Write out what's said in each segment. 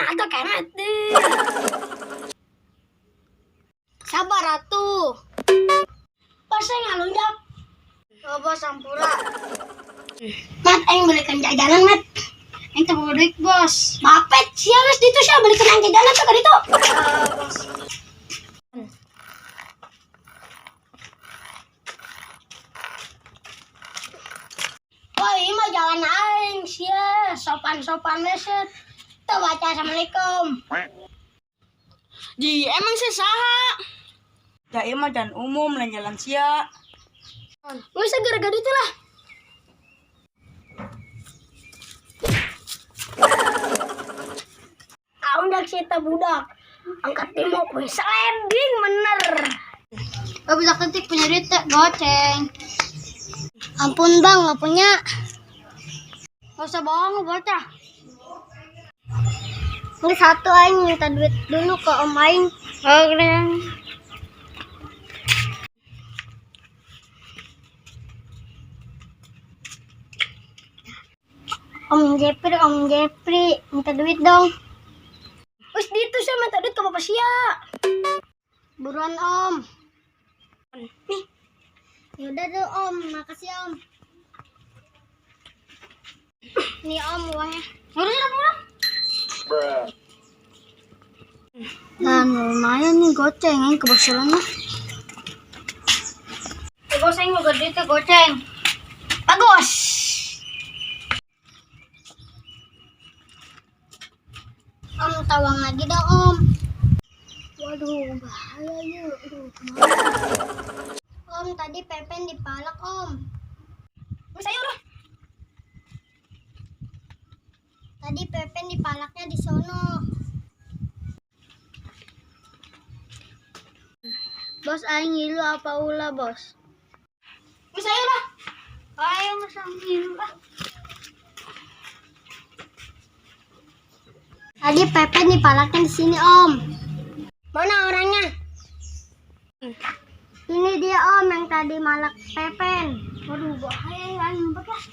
Ada kemet deh. Sabar atuh. Pas saya ngalunjak. Oh, bos, ampura. Mat, aing belikan jajanan, Mat. Aing teu boga duit, bos. Bapet, sia geus ditu sia belikan aing jajanan tuh ka ditu. Ah, bos. Wah, ini mah jalan aing sia, sopan-sopan leset. Tuh baca assalamualaikum. Ji, emang sih saha? Ya ieu mah jalan umum lain jalan sia. Nggak usah gara-gara itu lah. Aung dak sita budak. Angkat timo kue sliding bener. Oh, bisa ketik punya duit teh, goceng. Ampun bang, nggak punya. Gak usah bohong, bocah. Ini satu aing minta duit dulu ke om aing. Oh, keren. Om Jepri, minta duit dong. Wis ditu sia minta duit ke bapak sia. Buruan om. Nih, Yaudah tuh om, makasih om. Nih om uangnya. udah udah. Dan lumayan nih goceng, ini ke Barcelona. Bos, aing mau duit teh goceng. Bagus. Om, tawang lagi dong om. Waduh, bahaya yuk. Aduh, kemana? Om, tadi Pepen dipalak om. Wis ayo udah. Tadi Pepen dipalaknya di sono. Bos, aing ngilu apa ulah, bos? Wis ayo udah. Ayo masa ngilu ah. Tadi Pepen dipalaknya di sini, Om. Mana orangnya? Ini dia Om yang tadi malak Pepen. Waduh, bahaya ya, aing ngumpet lah.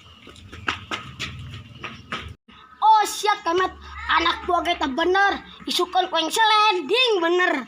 Oh siap kemet. Anak buah kita bener. Isukan kue sliding bener.